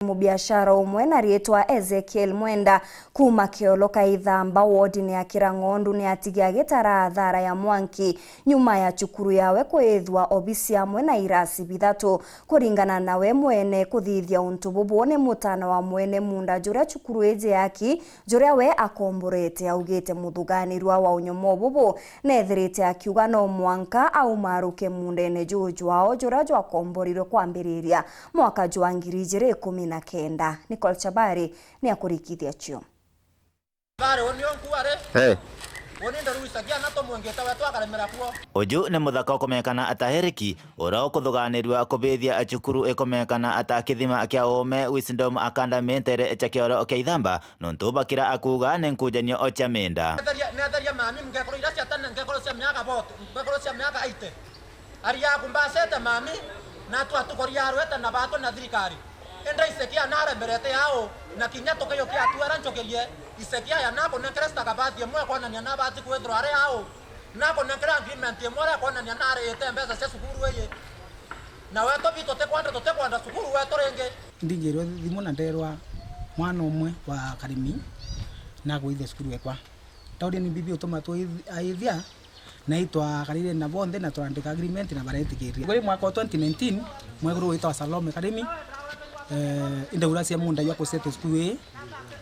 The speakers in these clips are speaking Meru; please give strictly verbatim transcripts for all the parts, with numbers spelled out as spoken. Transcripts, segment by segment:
Mubiashara umwe na riitwa Ezekiel Mwenda kuuma Kiolo Kaithamba wodine ya Kirang'ondu ni atigi agitara athara ya mwanki nyuma ya cukuru yawe kwithwa obisi amwe na irasi bithatu. Kuringana nawe mwene, kuthithia untu bubu ni mutano wa mwene munda juria cukuru iji yaki, juria we akomborete. Augite muthuganirua wa unyomo bubu neethirite akiuga no mwanka aumaruke mundene juu jwao juria jwakomborirwe kwambiriria mwaka jwa ngiri ijiri ikumi na kenda. Nicole Chabari ni akurikithia cio. Bari uni unku ari. Eh. Uni ndaruisagia na tumwingite we twakaremera kuo. Uju ni muthaka ukomeekana ata Heriki, uria ukuthuganirua kubithia cukuru ikomeekana ata kithima kia uume Wisdom Academy ntere cia kioro kia Ithamba, nontu bakira akuuga ni nkujanio cia minda. Netheria, netheria mami, ngekoro iria cia tene, ngekoro cia miaka bote, ngekoro cia miaka eighty. Ari aku mbacete mami, na twa tukoria arwete na batwe na thirikari. Indi Isekia naremerete au, na kinya tukiyo kia tuara njukirie, Isekia ya nakunenkere stakabadhi imwe kwonania nabati kwithirwa ari au, nakunenkere agreement imwe iria kwonania nariite mbeca cia cukuru iyi. Na wetu bitu tutikwenda, tutikwenda cukuru wetu ringi. Ndingirwe thimu na nderwa mwana umwe wa Karimi nakuithia cukuru ekwa. Tauri ni bibi utuma twaithia, na itwakarire na bonthe na turandika agreement na baretikiria. Kuri mwaka wa twenty nineteen, mwekuru witwa Salome Karimi, eh, indaura cia munda jwa kusettle cukuru ii,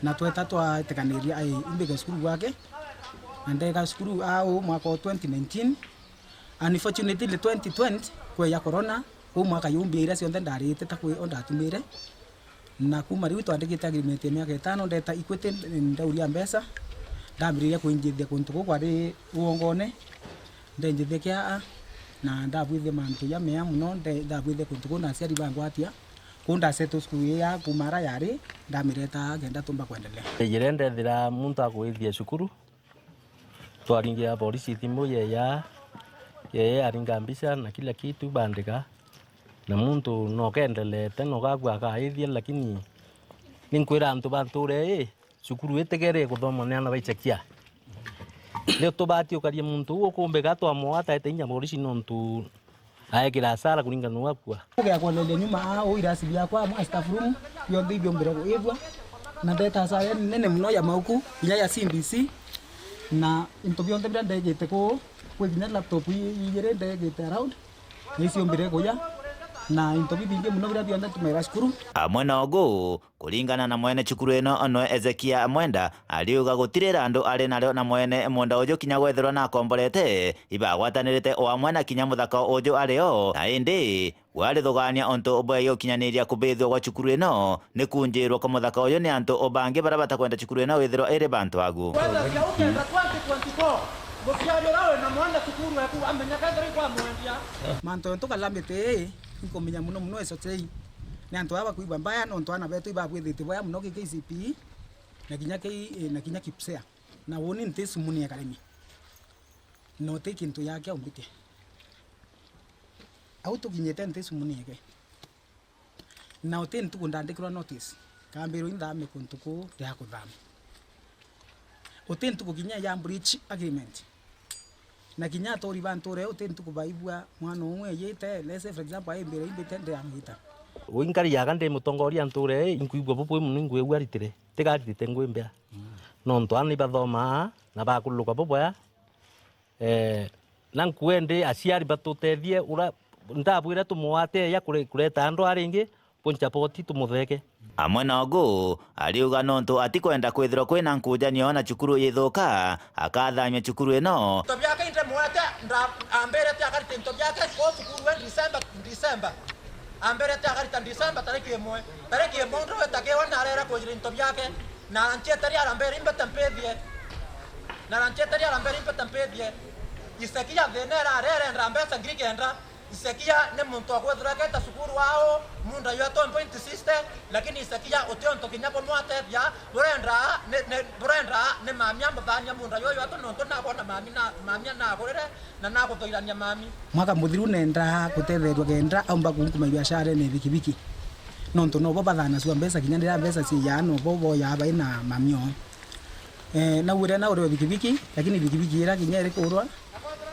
na tweta twatikaniria ai imbike cukuru gwake, na ndeka cukuru au mwaka wa twenty nineteen. Unfortunately, twenty twenty kweja corona, uu mwaka yumbia iria cionthe ndarite ta kwi o ndatumire. Na kuma riu twandikite agreement ya miaka itano, ndeta Equity, ndauria mbeca, ndambiriria kwinjithia kuntu kuu kwari rwongone, ndenjithia kiaa, na ndabwithia mantu jamea mono, nde-, ndabwithia kuntu kuu na aciari bangwatia, kuu ndasettle cukuru ii ya kuma ara yari, ndamireta kenda tumba kwendelea. Ijire ndethira muntu akwithia cukuru, twaringira polisi thimu yeya, yeye aringa mbica na kila kitu bandika. Na muntu nokendelete, nogakua akaithia, lakini ninkwira antu ba nture ii, cukuru itigere kuthomwa ni ana ba Isekia. Rio tubati ukaria muntu uu ukumbika twamwata ete inya polisi nontu aekira hasara kuringana na wakua. Kugeakwa lele nyuma aa, uu irasi biakwa, amwe staff room, bionthe ibiombire kuithwa. Na ndeta hasara nene mono ya mauku, inya ya C B C, na into bionthe biria ndegite kuu, kwi kinya laptop i-, ijiri ndegite around. Niciumbire kuya, na into bibingi mono biria bionthe tumaira cukuru. Amwe na ugu, kuringana na mwene cukuru ino, noe Ezekia Mwenda, ariuga gutiri randu ari nario na mwene munda uju kinya gwethirwa nakomborete, ibagwatanirite o amwe na kinya muthaka uju ario, na indi we arithugania untu bwegie gukinyaniria kubithua gwa cukuru ino. Ni kunjirwa kwa muthaka uyu ni antu o bangi baria batakwenda cukuru ino withirwa iri bantu agu. Kwetheria ukenda twenty twenty-four, muciari uria wina mwana cukuru eku amenya kethira ikwamwendia. Mantu jontu kalamite ii, nkumenya mono mono S O C ni antu aba bakwigua mbaya, nontu ana betu ibabwithitie bwaya mono ki K C P E, na kinya ki, na kinya KIPSEA. Na uni nti sumuni ya Karimi. Na uti kintu yake umbite. Au tukinyite nti sumuni yake. Na uti ntuku ndandikirwa notice, kambirwa inthame kuntu kuu ndia kuthama. Uti ntuku kinya ya breach agreement. Na kinya aturi ba nture, uti ntuku baibua mwana umwe eyite, let's say for example, aimbire imbite, ndiamwita. Ui nkari yaga ndi mutongoria nture, inkwigua bubui mono, ingwigua aritire, tiga aritite ngwi mbea. Nontu ana ibathomaa na bakururuka bubwea, Eh, na nkwende aciari batutethie, ura ndabwire tumwate ya kure-, kureta andu aringi, puncha poti tumutheke. Amwe na ugu, ariuga nontu atikwenda kwithirwa kwina nkujanio na cukuru yithuka, akathamia cukuru ino. Into biake inde mwete, nda-, ambirete akarite into biake, ko cukuru we December, December. Ambirete akarita December tariki imwe. Tariki imwe undu wetakiwa na arera kujira into biake. Na aranchieteria arambere imbete mpithie. Na aranchieteria arambere imbete mpithie. Isekia thina era arerenda mbeca ngiri kenda. Isekia ni muntu wa kwithira keta cukuru wao, munda ywetu point sixty, lakini Isekia uti untu kinya kumwatethia, burenda ni, ni, burenda ni mamia muthania munda ywetu nontu nabona mami na, mamia nagurire. Na nakuthuirania mami. Mwaka muthiru nenda kutetherua kenda aumba kunkuma biasharene ya bikibiki. Nontu nobo bathanasua mbeca, kinya riria mbeca ciiyaa nobo boyaa bai na mami oo. Eh, naugire naurwe bikibiki, lakini bikibiki iria kinya iri kurwa,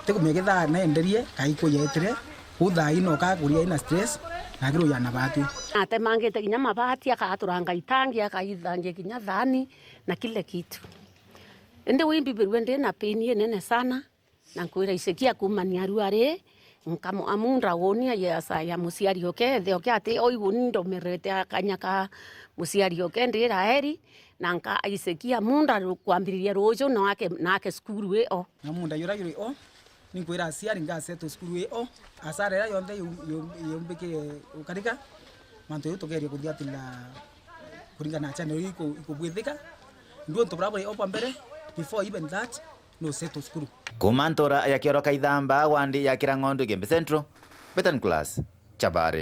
tikumenya kethaa nenderie, kai kuya etire, Uthaai no kakuria ina stress, na akiruya na bati. Atemangite kinya mabati, akaturanga itangi, akaithangia kinya thani na kila kitu. Indi wimbibirwe ndi na pain inene sana, na nkwira Isekia kumania rua ri, nkamwamunda woni ya sa ya muciari oke, the oke ati oiguni ndomerete akanya ka muciari oke ndira eri, na nka Isekia munda ru-, kwambiriria ruju na ake, na ake cukuru i o. Na munda yura yuri o, ninkwira aciari nga settle cukuru i o. Asara iria yonthe yu-, yu-, yumbikire ukarika, mantu jau tugerie kuthiatira kuringana na channel iku-, ikubwithika. Ndu untu buria buri o bwa mbere, before even that, no settle cukuru. Kuma ntura ya Kioro Kaithamba, wandi ya Kirang'ondu, Igembe Central, Betan Class, Chabari.